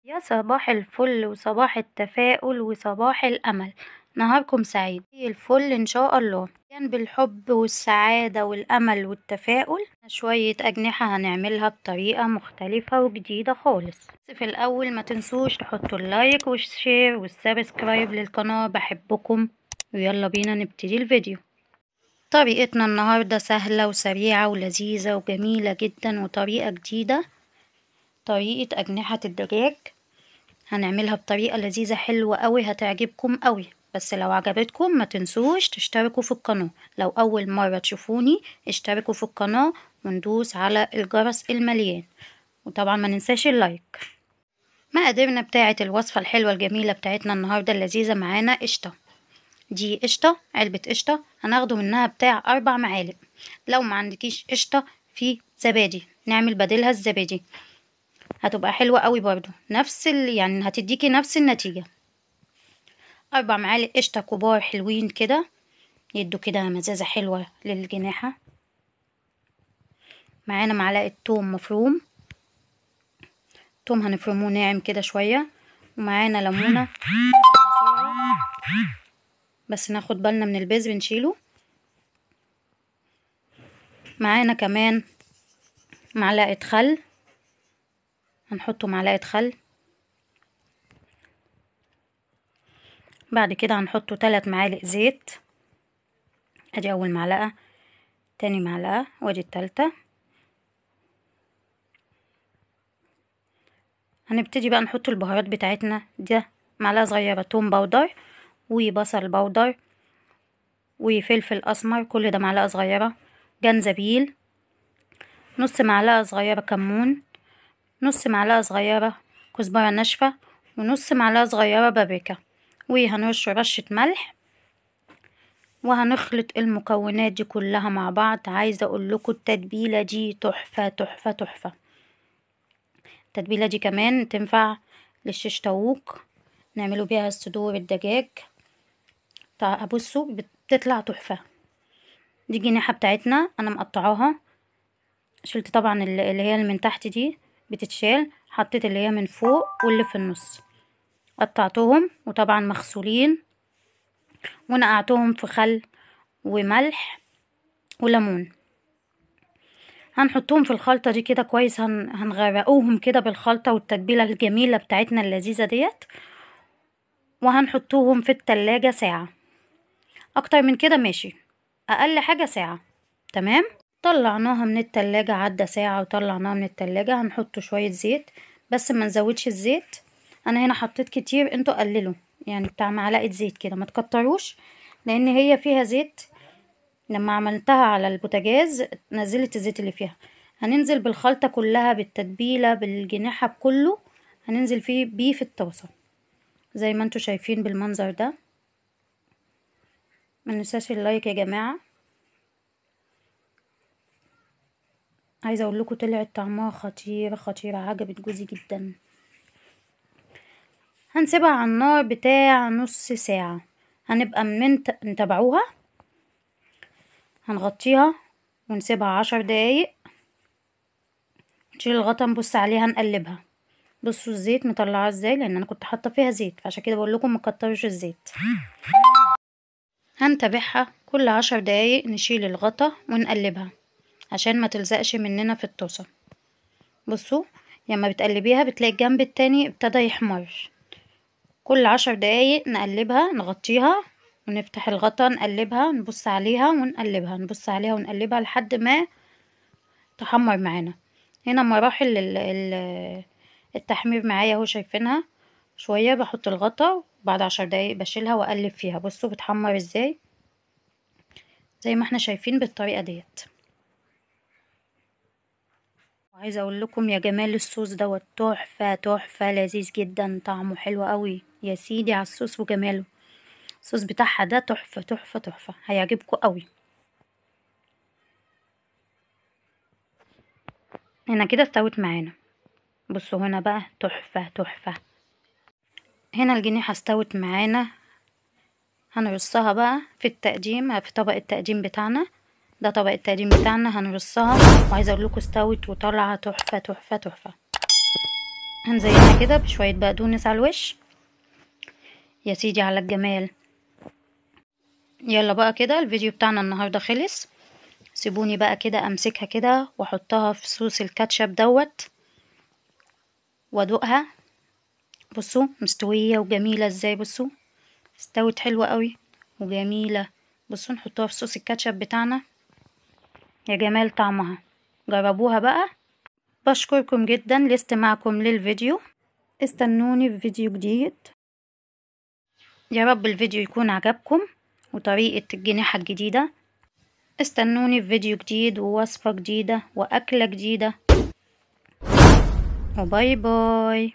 يا صباح الفل وصباح التفاؤل وصباح الأمل، نهاركم سعيد الفل إن شاء الله. كان بالحب والسعادة والأمل والتفاؤل. شوية أجنحة هنعملها بطريقة مختلفة وجديدة خالص. بس في الأول ما تنسوش تحطوا ال like وال share وال subscribe للقناة، بحبكم. ويلا بينا نبتدي الفيديو. طريقتنا النهاردة سهلة وسريعة ولذيذة وجميلة جدا وطريقة جديدة، طريقة أجنحة الدجاج. هنعملها بطريقة لذيذة حلوة قوي، هتعجبكم قوي. بس لو عجبتكم ما تنسوش تشتركوا في القناة، لو أول مرة تشوفوني اشتركوا في القناة وندوس على الجرس المليان، وطبعا ما ننساش ال like. مقاديرنا بتاعة الوصفة الحلوة الجميلة بتاعتنا النهاردة اللذيذة، معانا قشطة، دي قشطة، علبة قشطة هناخده منها بتاع 4 معالق. لو ما عندكيش قشطة في زبادي نعمل بديلها الزبادي، هتبقى حلوة قوي برضو، نفس يعني هتديكي نفس النتيجة. 4 معالق قشطة كبار حلوين كده، يدوا كده مزازة حلوة للجناحة. معانا معلقة توم مفروم، توم هنفرموه ناعم كده شوية. ومعانا ليمونة بس ناخد بالنا من البذر نشيله. معانا كمان معلقة خل، هنحطه معلقة خل. بعد كده هنحطه 3 معالق زيت، ادي اول معلقة، تاني معلقة، وادي التالتة. هنبتدي بقى نحط البهارات بتاعتنا، ده معلقة صغيرة توم powder وبصل powder وفلفل اسمر، كل ده معلقة صغيرة، جنزبيل، نص معلقة صغيرة كمون، نص معلقة صغيرة كزبرة ناشفة، ونص معلقة صغيرة بابريكا، وهنرش رشة ملح. وهنخلط المكونات دي كلها مع بعض. عايزة اقول لكم التتبيلة دي تحفة تحفة تحفة. التتبيلة دي كمان تنفع للشيش طاووق، نعملوا بيها الصدور الدجاج، بصوا بتطلع تحفة. دي الجناحة بتاعتنا انا مقطعاها، شلت طبعا اللي هي اللي من تحت دي بتتشال، حطيت اللي هي من فوق واللي في النص، قطعتهم وطبعا مغسولين، ونقعتهم في خل وملح وليمون. هنحطهم في الخلطة دي كده كويس، هنغرقوهم كده بالخلطة والتتبيلة الجميلة بتاعتنا اللذيذة ديت، وهنحطوهم في التلاجة ساعة. اكتر من كده ماشي، اقل حاجة ساعة. تمام، طلعناها من التلاجة، عدى ساعة وطلعناها من التلاجة. هنحط شوية زيت بس ما نزودش الزيت، انا هنا حطيت كتير، انتوا قللوا يعني بتاع معلقة زيت كده، ما تكتروش لان هي فيها زيت. لما عملتها على البوتاجاز نزلت الزيت اللي فيها. هننزل بالخلطة كلها بالتتبيلة بالجناحة بكله، هننزل فيه بيه في الطاسة زي ما انتوا شايفين بالمنظر ده. ما ننساش ال like يا جماعة. عايزه اقول لكم طلعت طعمها خطيرة خطيرة، عجبت جوزي جدا. هنسيبها على النار بتاع نص ساعة، هنبقى من نتابعوها، هنغطيها ونسيبها 10 دقايق، نشيل الغطا نبص عليها نقلبها. بصوا الزيت مطلعاه ازاي، لان انا كنت حاطه فيها زيت، فعشان كده بقول لكم ما تكتروش الزيت. هنتابعها كل 10 دقايق، نشيل الغطا ونقلبها عشان ما تلزقش مننا في الطاسه. بصوا لما بتقلبيها بتلاقي الجنب التاني ابتدى يحمر. كل 10 دقايق نقلبها، نغطيها ونفتح الغطا، نقلبها، نبص عليها ونقلبها، نبص عليها ونقلبها لحد ما تحمر معانا. هنا مراحل التحمير معايا اهو، شايفينها شوية. بحط الغطا وبعد 10 دقايق بشيلها واقلب فيها. بصوا بتحمر ازاي زي ما احنا شايفين بالطريقة ديت. وعايزه اقول لكم يا جمال الصوص دوت تحفة تحفة، لذيذ جدا، طعمه حلو قوي يا سيدي على الصوص وجماله. الصوص بتاعها ده تحفة تحفة تحفة، هيعجبكم قوي. هنا كده استوت معانا. بصوا هنا بقى تحفة تحفة. هنا الجنيحه استوت معانا، هنرصها بقى في التقديم، في طبق التقديم بتاعنا. ده طبق التقديم بتاعنا، هنرصها. وعايزه اقول لكم استوت وطالعه تحفة تحفة تحفة. هنزينها كده بشوية بقدونس على الوش. يا سيدي على الجمال. يلا بقى كده الفيديو بتاعنا النهاردة خلص. سيبوني بقى كده امسكها كده واحطها في صوص الكاتشب دوت وادوقها. بصوا مستوية وجميلة ازاي، بصوا استوت حلوة قوي وجميلة. بصوا نحطها في صوص الكاتشب بتاعنا، يا جمال طعمها. جربوها بقى. بشكركم جدا لاستماعكم للفيديو، استنوني في فيديو جديد. يا رب الفيديو يكون عجبكم وطريقة الجناحة الجديدة. استنوني في فيديو جديد ووصفة جديدة وأكلة جديدة، وباي باي.